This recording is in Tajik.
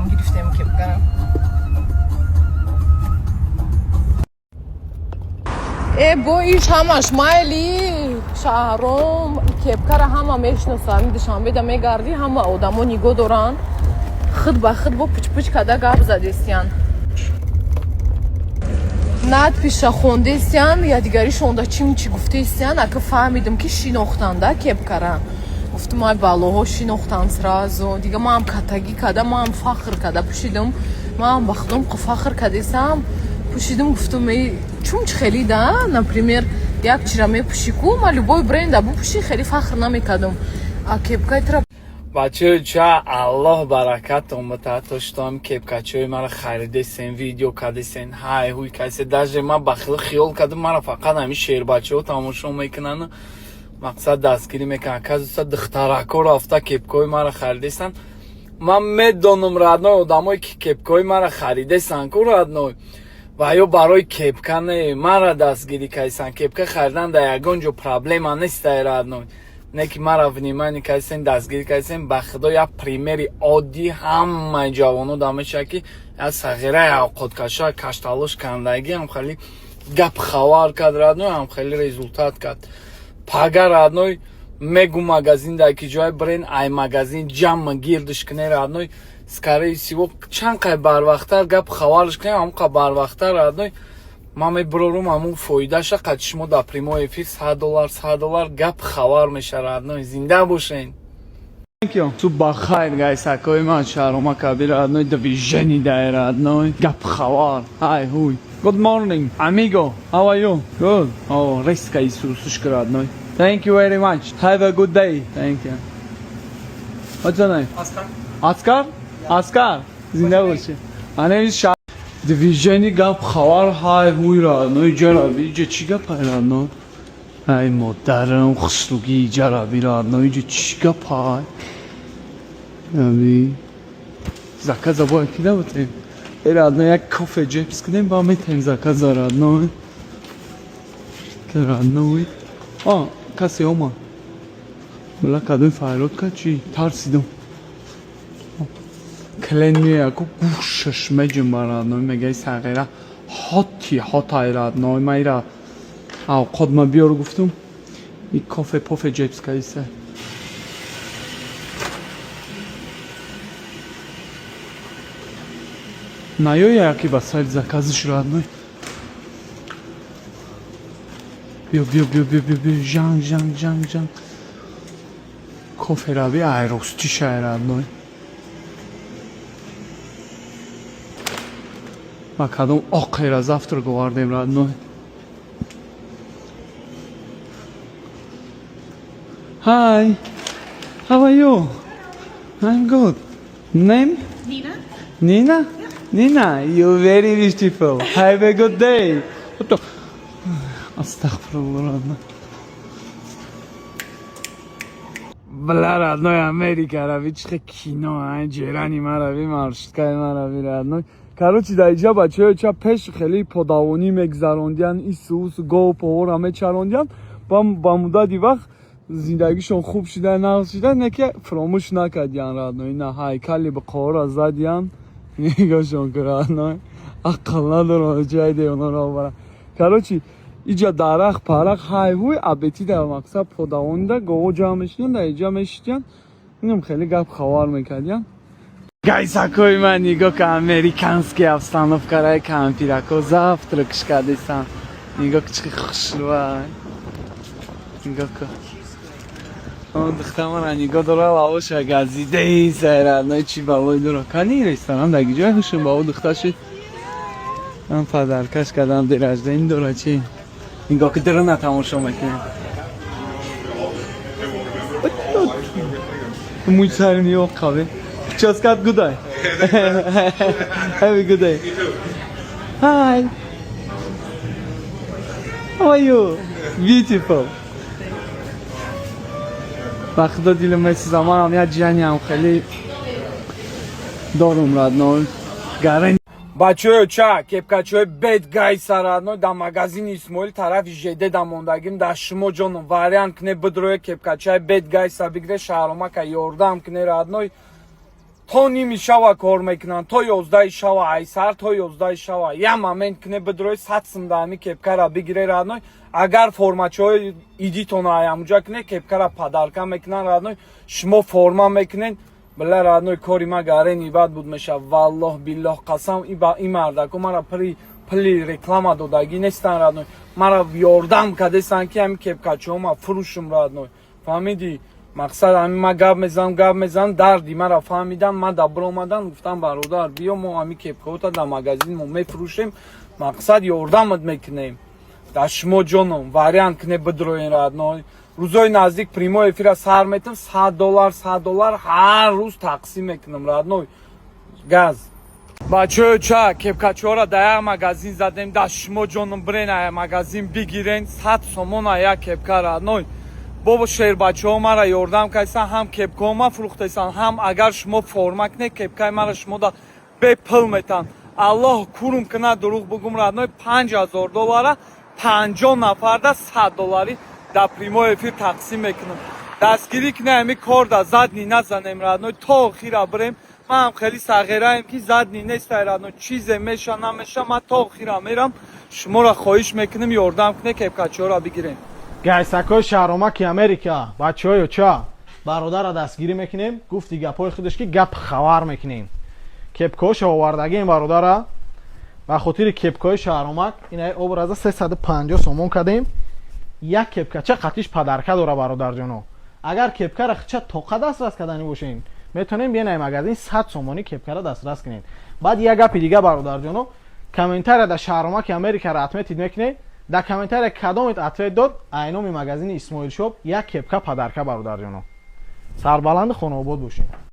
Гирифтем кепкара. Э, бо иш ҳамаш майли, Шаҳром, кепкара ҳама мешиносам. Душанбеда мегардӣ, ҳама одамо нигоҳ доранд, худ ба худ бо пучпуч када гап задестиян, надпиша хондестиян, якдигаришонда чим чӣ гуфтестиян. Ака, фаҳмидим, ки шинохтанда кепкара. Гуфтум, ай балоҳо, шинохтан сразу. Дига маам катагӣ када, маам фахр када пӯшидам. Маам ба худом фахр кадесам, пӯшидам. Гуфтум, эй, чун чи хеле да, например, як чира мепӯшӣ ку, ма любой бренда бупӯшӣ, хеле фахр намекардам, а кепкаи тра. Бачаё, ча, Аллоҳ баракатон бата, то штом кепкачои мара харидесен, видео кардесен, ҳай ҳуй касе. Даже ма ба хиёл кардам, мара фақат ҳамин шербачаҳо тамошо мекунанд, мақсад дастгирӣ мекунанд. Оказывается, духтарако рафта кепкои мара харидесанд. Ман медонам, родной, одамое ки кепкои мара харидесанд ку, родной, ва ё барои кепка не, мара дастгирӣ кардесанд. Кепка харидан дар ягон ҷо проблема нестай, родной, не ки мара внимание кардесен, дастгирӣ кардесен. Ба худо, як примери оддӣ ҳамаи ҷавоно да мешавад, ки як сағираи авқоткаша кашталош кандагӣ ҳам хеле гап хабар кард, родной, ҳам хеле результат кард. Пага, родной, мегу магазин дар ки ҷои бренд, ай магазин ҷамъ гирдиш куне, родной, скорее всего, чанд қай барвақттар гап хабарш кунем, ҳамон қа барвақттар, родной, ман мебурорум ҳамун фоидаша. Қад шумо дар прямой эфир 100 доллар, 100 доллар гап хабар меша, родной. Зинда бошен. Субҳ бахайр, гайсакои ман, Шаҳрома Кабир, родной, движение дай, родной, гап хабар, ҳай ҳуй. Good morning, amigo. How are you? Good. Oh, резко Иисусушка, родной. Thank you very much. Have a good day. Thank you. What's your name? Askar. Askar? Askar. Зинда боши. My name is Shah. Движение, гап хабар, ҳай ҳуй, родной, ҷараби, иҷа чӣ гап ҳай, родной? Ай модарам, хушруги ҷараби, родной, иҷа чӣ гап ҳай? Аби. Заказа бояд кида бутем? Э, родной, як кофе ҷепс кунем, ба метаем заказа, родной. Родной. А, касе омад. Била, кадоми файрод кард чӣ? Тарсидам. Клиент меояд ку, гӯшаш меҷунба, родной, мегаи сағира ҳоти ҳотай, родной, ма ира авқот ма биёр гуфтум. И кофе пофе ҷепс кардиса. Наёя яки ба сари заказиш, родной. Биё, биё, биё, биё, биё, биё, жанг, жанг, жанг, жанг. Кофе раби, ай ростиша, родной. Ба кадом оқера завтрак овардем, родной. Hi, how are you? I'm good. Name? Nina. Nina? Nina, you're very beautiful. Have a good day. What the... Астағфируллоh, родной. Бля, родной, Америка рави, чихе кино, ай, ҷерани ма рави, маршруткаи ма рави, родной. Короче, дар иҷа бачаҳо ча пеш хеле подавонӣ мегзарондиян, ису усу гов повора мечарондиян, ба муддати вақт зиндагишон хуб шида, нағз шида, не ки фуромӯш накардиян, родной. На ҳайкали биқора задиян, нигоҳшон ку, родной. Ақл надорам, ҷай деоноро бара. Короче, иҷа дарахт парах, ҳай ҳуй, абети дар мақсад подавонида гово ҷамъ мешидиян, дар иҷа мешидиян, инам хеле гап хабар мекардиян. Гайсакои ман, нигоҳ ка, американский обстановкараи кампирако завтракш кардесан. Нигоҳ ка, чӣ хушрӯай. Нигоҳ ка. Он духтамара нигоҳ дора, лавоша газидаи сайрадной, чӣ балой дора. Кани ресторан дар ҷой хушм ба ӯ духташи. Ман подаркаш кардам, день рождения дора чӣ. Нигоҳ ки дарона тамошо мекунем. Муй сари ниё қаве. Just got good day. Have a good day. Hi. How are you? Beautiful. Ба худо, дилам месӯзам, манам як ҷаниам хеле дорум, родной. Гарен. Бачаё, ча, кепкачои бед гайса, родной, дар магазини Исмоил тарафи ЖД да мондагим. Дар шумо ҷоном вариант кне, бидроe, кепкачаи бед гайса бигире, Шаҳромака ёрдам кне, родной. То ними шава кор мекунанд, то 11-и шава, айсар то 11-и шава. Я момент кне, бидрои, 100 сум да ҳами кепкара бигире, родной. Агар формачаҳои идитона аямуҷа кне, кепкара подарка мекунанд, родной. Шумо форма мекунед. Била, родной, кори ма гарени бад буд меша. Валлоҳ, биллоҳ, қасам, и мардако мара пули реклама додагӣ нестан, родной, мара ёрдам кардестан, ки ҳами кепкачаҳома фурӯшум, родной. Фаҳмидӣ? Мақсад ҳами ма гап мезанам, гап мезанам, дарди мара фаҳмидан, ма да биромадан, гуфтам: «Бародар, биё, мо ҳами кепкаота дар магазин мо мефурӯшем, мақсад ёрдамат мекунем». Дар шумо ҷоном вариант кне, бидроен, родной. Рӯзои наздик прямой эфира сар метам, 100 доллар, 100 доллар ҳар рӯз тақсим мекунам, родной. Газ, бачаё, ча кепкачаҳоро дар як магазин задем. Дар шумо ҷоном, бирен, ая магазин бигирен, 100 сомона як кепка, родной. Бобо, шербачаҳо мара ёрдам кардасан, ҳам кепкаҳо ма фурӯхтасан, ҳам агар шумо форма кунед, кепкаи мара шумо да бепул метан. Аллоҳ курум кунад, дурӯғ бугум, родной, 5000 доллара 50 нафарда 100 долларӣ дар прямой эфир тақсим мекунам. Дастгирӣ кунем, ҳами кор да задний назанем, родной, то охира бирем. Ман ҳам хеле сағираем, ки задний нестай, родной. Чизе меша, намеша, ман то охира мерам. Шуморо хоҳиш мекунем, ёрдам кунед, кепкачаҳоро бигирем. Гайсакҳои шаҳромаки Америка, бачаҳоё, ча бародара дастгирӣ мекунем. Гуфти гапҳои худаш, ки гап хабар мекунем. Кепкаҳоша овардагием, бародара. Ба хотири кепкаҳои шаҳромак инаи образа 350 сомон кардем. Як кепкача қатиш подарка дора, бародарҷоно. Агар кепкара хича тоқа дастрас кардани бошем, метавонем биён магазин, 100 сомонӣ кепкара дастрас кунед. Баъд як гапи дига, бародарҷоно: комментария дар шаҳромаки Америкаро отметить мекунед, дар комментария кадомет ответ дод, айноми магазини Исмоилшоп як кепка подарка. Бародарҷоно, сарбаланди хонаобод бошед.